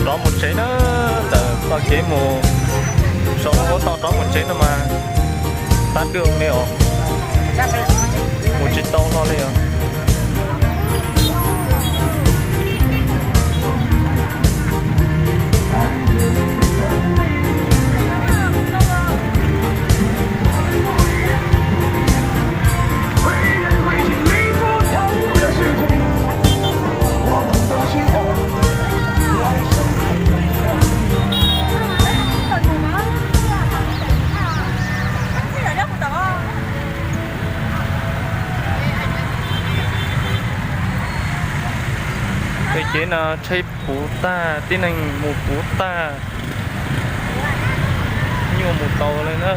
Rov mus tsev na, ntawm txoj kev mus saum lub hauv toj rov mus tsev no mas tab twg li os, mus tsis tau no li os. Tej kev no tsheb puv tag, tib neeg mus puv tag, nyuaj mus tau li na.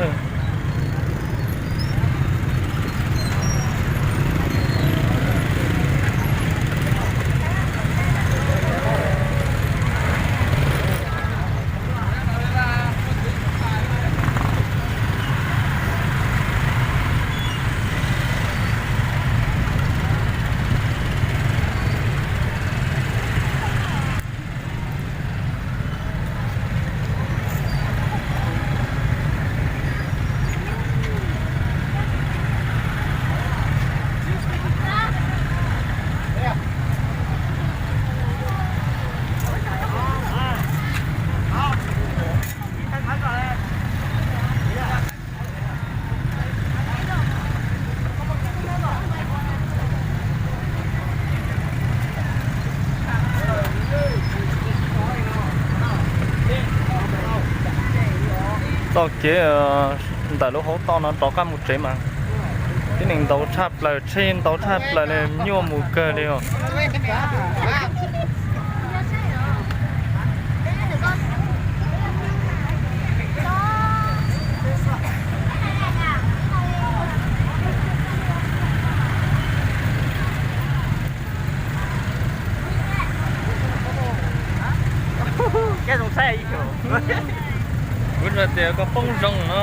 Txoj kev ntawm lub hauv toj no rov qab mus tsev mas tib neeg ntau tshaj plaws, tsheb ntau tshaj plaws li, nyuaj mus kawg li os. Kuv tias koj poob zoo no.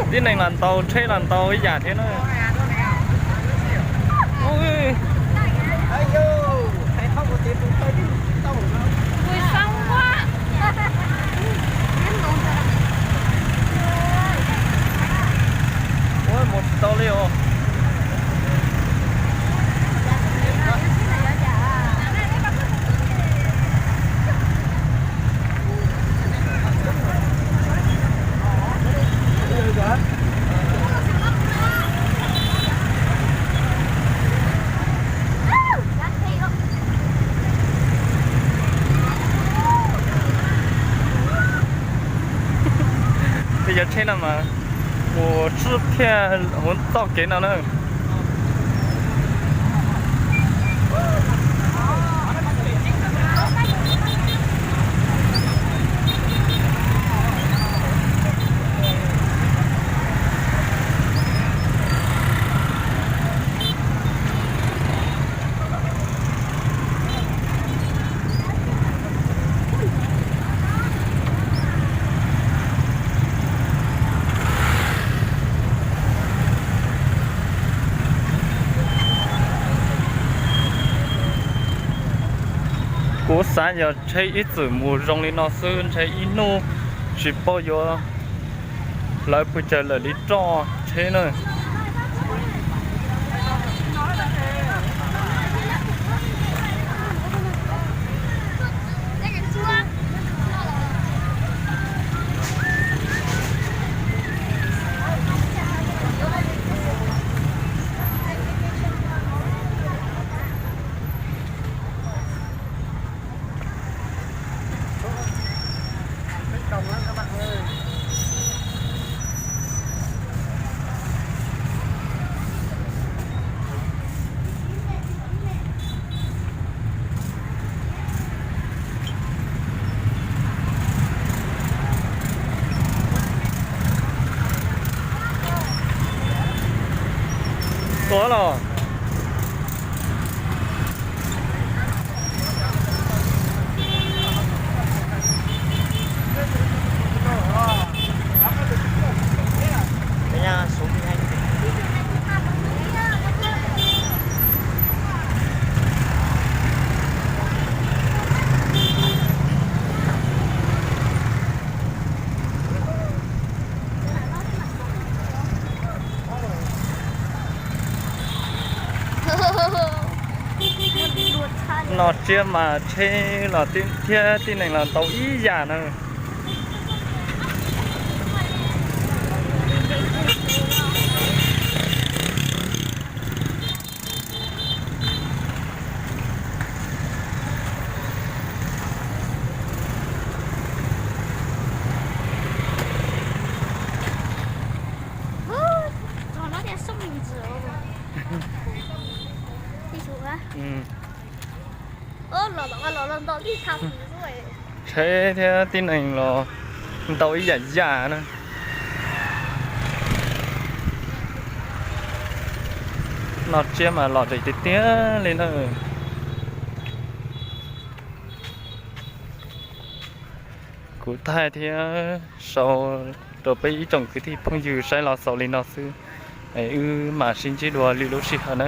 Tib neeg los ntau, tsheb los ntau ib yam thiab na. Ua mus tsis tau li os. Tej cov tsheb no mas mus swb thiaj hauv txoj kev no na. Kuv xav yog tsheb ib txwm mus zoo li no xwb ntshe ib hnub tsis paub yuav hlawv pes tsawg lawm li roj tsheb na. Noj tsiab mas tsheb los thiab tib neeg los ntau ib yam na. Tsheb thiab tib neeg los ntau ib yam yam na. Noj tsiab mas lom zem tiag tiag li na. Kuv thaij thiab sau rau peb ib tsoom kwv tij phooj ywg saib los xaus li no xwb. Es wb mam sib ntsib dua lwm lub sij hawm na.